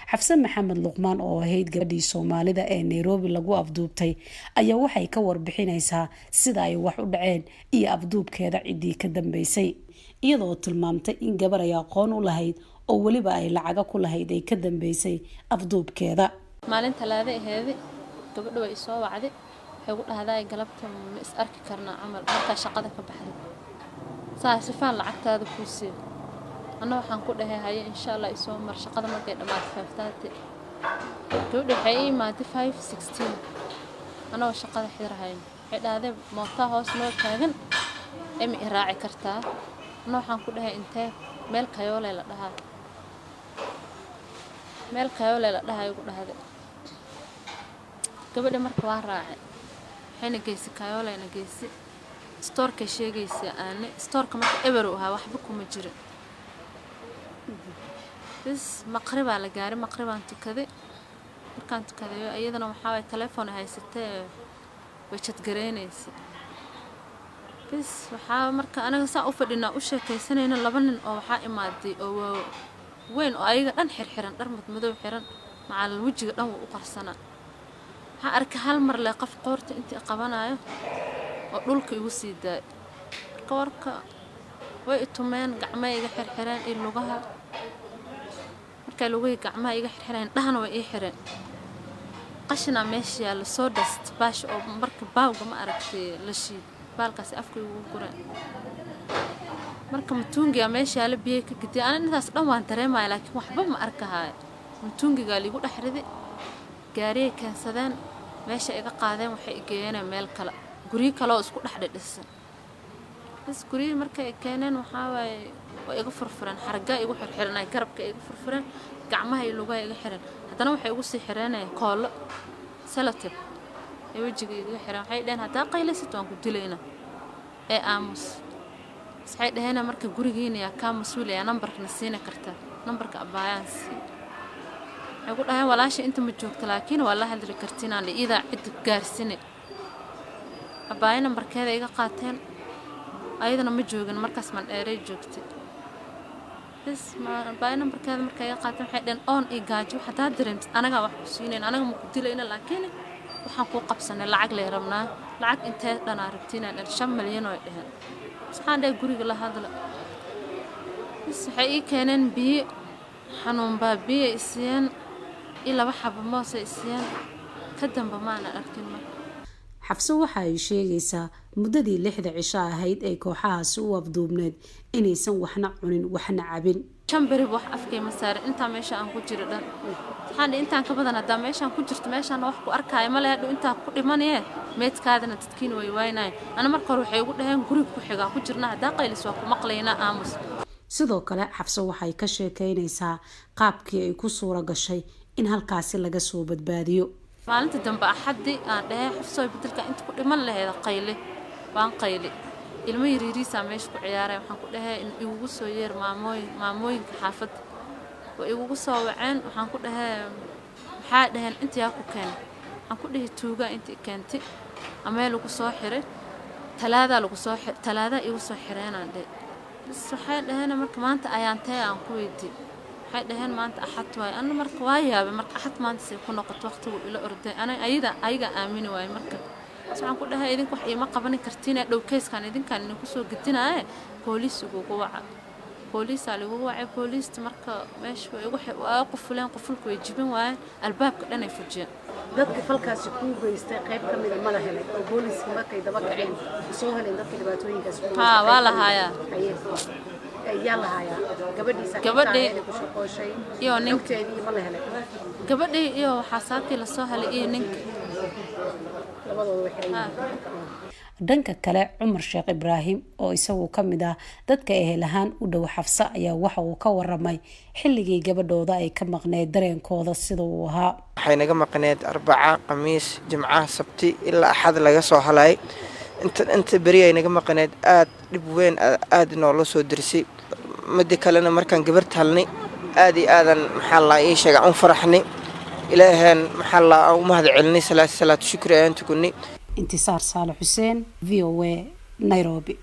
Xafse Maxamed Luqmaan oo ahayd gabadhii Soomaalida ee Nairobi lagu afduubtay ayaa waxay ka warbixinaysaa sida ay wax u dhaceen iyo afduubkeeda ciddii ka dambeysay, iyadoo tilmaamtay in gabar ay aqoon u lahayd oo weliba ay lacaga ku lahayd ay ka dambeysay afduubkeeda. Maalin Talaado aheedi gabadha way isoo wacday. Waxay ku dhahday, "Galabta ma is arki karnaa camal markaa shaqada ka baxday, saa sifaan lacagtaada kuu siiyo?" Anna waxaan ku dhahay, "Haye, insha Allah, isoo mar shaqada markay dhammaato 5:30." Gabadha waxay ii imaatay 5:16 anagoo shaqada xirhayn. Waxay dhahday, "Mootaa hoos noo taagan ee ma i raaci kartaa?" Anna waxaan ku dhahay, "Intee?" Meel Kayoole la dhahaa, meel Kayoole la dhahaa igu dhahday gabadha. Marka waa raacay, waxayna geysay Kayoolena geysay stoorkay sheegaysa aane. Stoorka marka eber uu ahaa, waxba kuma jirin. Bis maqribaa la gaaray, maqribaan tukaday. Markaan tukaday, iyadana waxaa waay telefoon haysatee, way chat-garaynaysa. Bis waxaa marka anaga saa u fadhinaa, u sheekaysanayna, laba nin oo waxaa imaaday oo waa weyn oo ayaga dhan xirxiran, dhar madmadow xiran, macal wejiga dhan wuu u qarsanaa. Waxaan arkay hal mar le qof qoorta intii qabanayo oo dhulka igu sii daayay. Marka warka way i tumeen, gacmaha iga xirxireen iyo lugaha. Markay lugihii gacmaha iga xirxireen, dhahana way ii xireen. Qashinaa meesha yaalla, soo dust baash oo marka baawga ma aragtay la shiid, baalkaasi afka igu gureen. Marka mtungiga meesha yaalla biyay ka gediye. Ana intaas dhan waan dareemaya, laakiin waxba ma arkahaayo. Mtungigaa liigu dhex ridi, gaariyay keensadeen, meesha iga qaadeen, waxay i geeyeen meel kale, guryo kale oo isku dhex dhidhisan. Bas guryihii markay i keeneen, waxaa waaye way iga furfureen, xargaa igu xirxiranay, garabka iga furfureen, gacmaha iyo lugaha iga xireen. Haddana waxay igu sii xireenaya koollo sellotape ee wejiga igaga xireen. Waxay dhaheen, "Haddaa qaylisid waan ku dilaynaa ee aamus." Bas waxay dhaheen, "Marka gurigiina yaa kaa mas-uulaya? Nambarkana siina kartaa?" Nambarka abbaayaan sii. Waxay ku dhaheen, "Walaasha inta ma joogto, laakiin waa la hadli kartiin, iidaa cid gaarsine." Abbaayo nambarkeeda iga qaateen, ayadana ma joogin markaas, Mandheeray joogtay. Bas abbaayo nambarkeeda markay iga qaateen, waxay dhaheen, "Oon iyo gaajo wax haddaa dareemtid, anagaa wax ku siinayn, anaga ma ku dilayna, laakiin waxaan kuu qabsanay lacag lay rabnaa." "Lacag intee dhanaa rabtiinaan?" 5 milyan oo ay dhaheen. Bas waxaan dhahay, "Guriga la hadla." Bas waxay ii keeneen biyo xanuun baa, biyo i siiyeen iyo laba xabo moos ay siiyeen. Ka damba maanan arkin marka. Xafse waxa ay sheegaysaa muddadii 6da cisho ahayd ay kooxahaasi u afduubneed inaysan waxna cunin, waxna cabin. 5 beriba wax afkay ma saarin intaa meesha aan ku jiro dhan. Waxaan dhihi, intaan ka badan haddaa meeshaan ku jirto, meeshaan wax ku arkaayo ma lehe, dhow intaa ku dhimanaye, meedkaadana dadkiina way waaynayen. Ana marka hore waxay igu dhaheen, "Guriga ku xigaa ku jirna, haddaa qaylis waa ku maqlaynaa, aamus." Sidoo kale Xafse waxay ka sheekeynaysaa qaabkii ay ku suura gashay in halkaasi laga soo badbaadiyo. Maalinta dambe, Axaddi, aan dhahay, "Xafsooy, bedelka inta ku dhiman laheeda qayle." Waan qayle, ilmo yariiriisaa meesha ku ciyaaray. Waxaan ku dhahay, "Igugu soo yeer maamooyin, maamooyinka xaafadda." Way igugu soo waceen. Waxaan ku dhahay, maxaa dhaheen, "Intayaa ku keenay?" Waxaan ku dhihi, "Tuugaa inta i keentay, amee lagu soo xiray Talaadaa, lagu soo Talaadaa igu soo xireenaan dhahay." Bas waxay dhaheen, "Marka maanta ayaan tee?" Aan ku weydiiyey. Waxay dhaheen, "Maanta Axad waay." Anna marka waa yaabay, marka Axad maanta say ku noqoto? Waqtigu ila orday, ana ayada ayaga aamini waaye. Marka bas waxaan ku dhahay, "Idinka wax iima qabanin kartiin, dhow keyskan idinkaan idinku soo gedinaaye, booliis igugu waca." Booliisaa laigugu wacay. Booliista marka meesha way igu waa qufuleen, qufulka way jibin waayeen, albaabka dhan ay fujiyeen. Dadka falkaasi kuu geystay qayb ka mida ma la helay oo booliiska markay daba kaceen soo heleen dadka dhibaatooyinkaas ku Haa, waa la haayaa. Haye. Yaa la hayaa? Gabadhiisa ku shaqooshay iyo ninka. Xogteedii ma la helay? Gabadhii iyo waxaa saakii lasoo helay iyo ninka. Labadooda way xiran yihiin. Dhanka kale, Cumar Sheekh Ibraahim oo isagu ka mid ah dadka ehel ahaan u dhow Xafse ayaa waxa uu ka waramay xilligii gabadhooda ay ka maqneyd dareenkooda sida uu ahaa. Waxay naga maqneed Arbaca, Khamiis, Jimcaha, Sabti ilaa Axad laga soo halay. Inta beri ay naga maqneed aad dhib weyn aad noola soo dirsay. Mida kalena, markaan gabarta halnay, aad iyo aadan, maxaa la ii sheega, aan u faraxnay. Ilaahan, maxaa la, aan u mahad celinay, salaatu shukri ayaan tukunay. Intisaar Saale Xuseen, VOA, Nairobi.